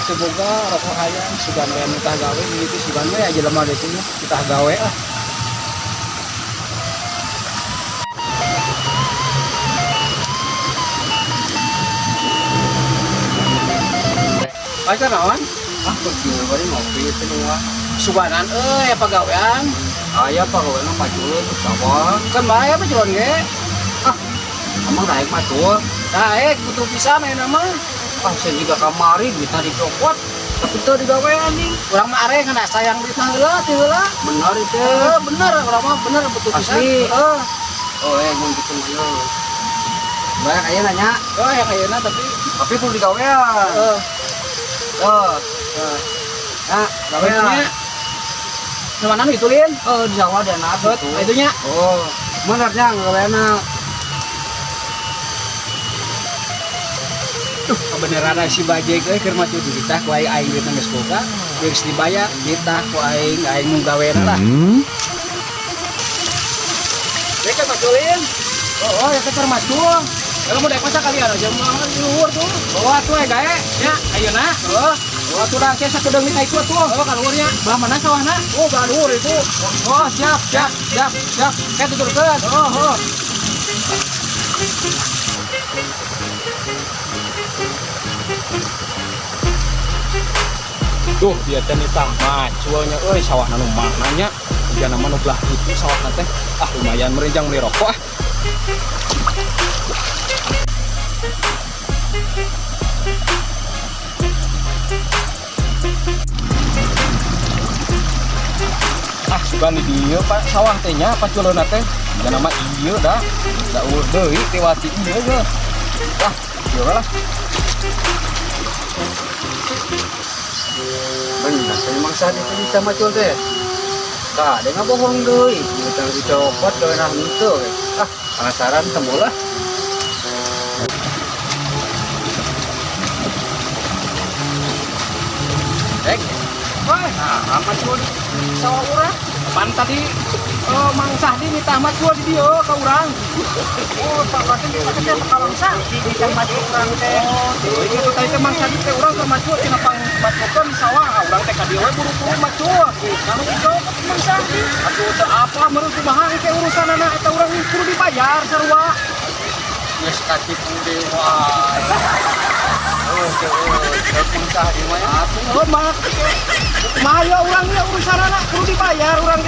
Teu boga rokok hayang sugan we nitah gawe gitu sugan we aja jelema deui nya titah gawe ah. Pacar naon? Ah, kecil bari ngopi teh nu. Suganan euy pagawean. Aya pagawean mah pacul sawah. Kan bae paculon ge. Ah, emang daek macul? Daek butuh pisan ayeuna mah. Ah, saya juga kamari duitna dicopot. Tapi teu digawe anjing. Urang mah arek ngan sayang duitna heula ti heula. Bener itu. Heeh, bener urang mah bener butuh pisan. Asli. Heeh. Oh, mun kitu mah ieu. Banyak aya nanya, Oh, yang ayeuna tapi tapi kudu digawean. heeh. Tuh. Nah, gawean. Nya mana itu lin? Oh, di sawah dan apa Heuh, itu nya. Oh, benernya gaweanna. Duh, kebenaran si bajek euy keur macul dititah ku aing aing duitna geus boga, geus dibayar dititah ku aing aing nu gawena lah. Rek maculin. Oh, ya keur macul. Kalau mau daek masa kalian aja mah luhur tuh. Oh, atuh eh gae. Ya, ayeuna. Oh, oh atuh dah saya sakedeung ka itu atuh. Oh, kaluhurnya. Belah mana sawahna? Oh, belah luhur itu. Oh, siap, siap, siap, siap. Kayak tuturkeun. Oh, oh. Duh, dia teh nitah maculnya euy sawahna nu mana nya? Jana mah nu belah itu sawahna teh. Ah, lumayan merenjang beli rokok ah. Ah, sugan di dieu Pak sawah teh nya paculeuna teh. Jana mah ieu dah. Da eueuh deui tewati ieu ge. Wah, ieu lah. Bener, teh mangsa itu bisa macul teh. Kak, dia nggak bohong deui. Ditang dicopot gawean henteu. Ah, penasaran temu lah. Rek. Wah, nah, macul di sawah urang. Pan tadi Mang Sahdi nitah macul di dieu ka urang. Oh, Pak berarti kita teh pakalongsa. Ditang macul urang teh. Oh, itu tadi teh Mang Sahdi teh urang keur macul cenah pang maculkeun di sawah. Ah, urang teh ka dieu we buru-buru macul. Lalu dicopot Mang Sahdi. Atuh teu apa meureun kumaha engke urusanana eta urang kudu dibayar sarua. Geus katipu deui wae. Oh, teu mangsa di mah ya. Atuh mah kumaha ya urang ieu urusanana kudu dibayar urang ge.